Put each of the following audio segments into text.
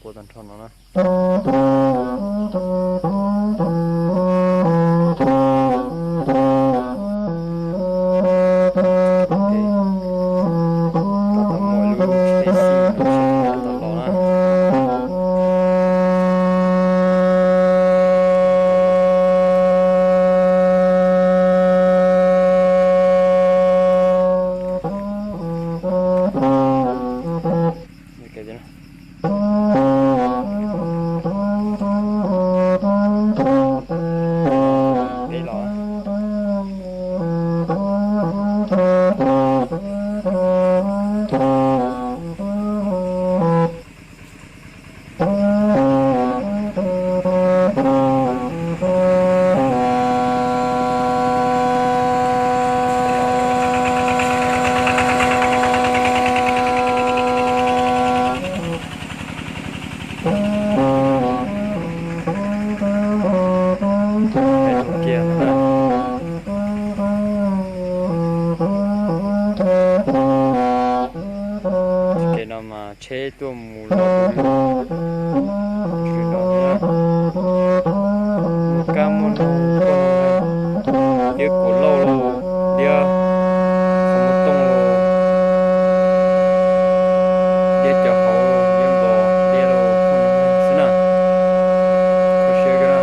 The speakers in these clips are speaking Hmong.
Puas tag nrho no na. Tab tom muaj lub tsheb xib tsheb tau los na. Peb los. Kiag no na. Txoj kev no mas tsheb tuaj mus los tus lug, tsis los na. Muaj kab muaj noog, diab kuam lauj los, diab qhov muag tooj los, diab cov hauv los, diab npos, diab los, poj noog xwb na. Kho siab kawg na.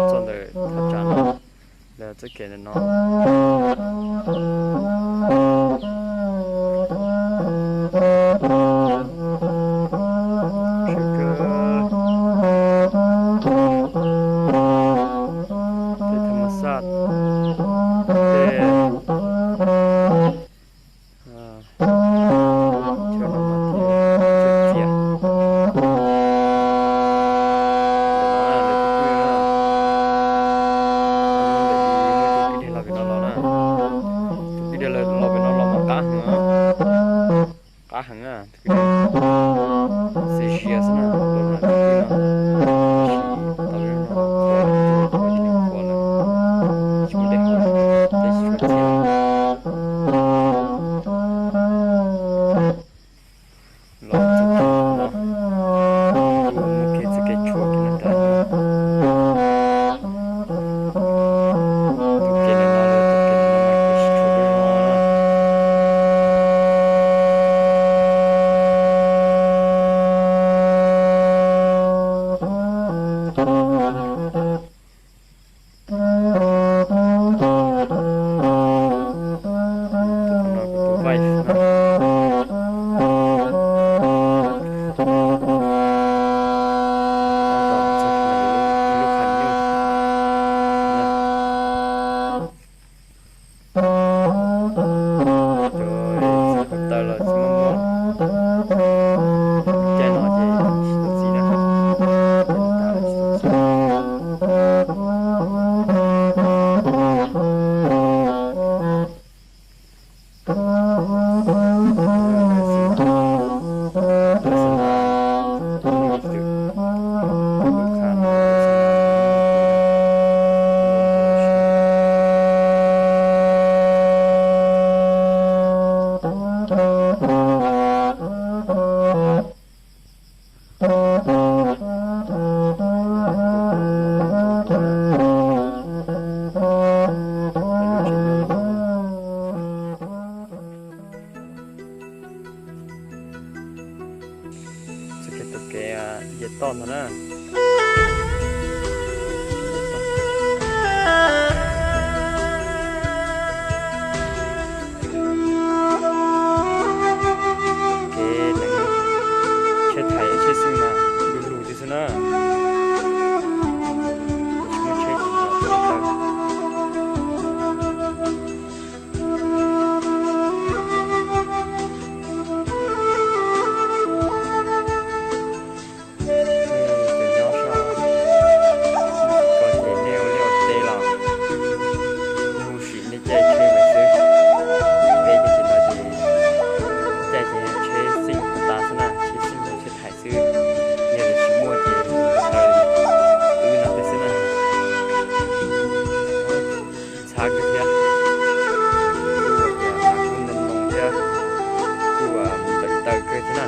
Txog ntawm thaj tsam no, lawv txoj kev ntawm no. Tshwm kawg. Tej tham mas xaj, tej, ah, chaw no mas thiaj txias. Ntawm no na, ntawm tus pib na, ntawm tus pib dhia los pem no los na. Tus pib dhia los pem no los mas qab heev, qab heev na. Xis zias xwb na, tus no tus pib no, tab sis tau lub no qhuav, qhuav lawm, tsis muaj dej haus lawm, dej tsis tshua txias. Los txoj kev no, tus mus kev txoj kev tshuam kev no tag. Tus kev no, tus kev no mas kev tsis tshua zoo na. Tus no kuv tus wife na. Txog ib lub qhov nyuj na. Cov txiv hluav taws los tsis muaj muaj, caij no ces tsis tau txiv na. Txiv hluav taws los tsis tau txiv. Tus kev yawm toj ntag na. Kev tsheb thaim tsheb xyeej mas lug lug tiag xwb na. Tsis muaj tsheb ces yog tsheb taw. Tus nyob sab ko ces nej ua liaj ua teb los nej sim nej caij tsheb mus xwb. Peb ces no ces caij ces tsheb xyeej tas xwb na, tsheb xyeej tsheb thaim xwb. Yog li tsis muaj ces taw wb no peb xwb na. Ntxhab kawg thiab. Kuj ntoo ntoo thiab, kuj mus taw taw kawg thiab na.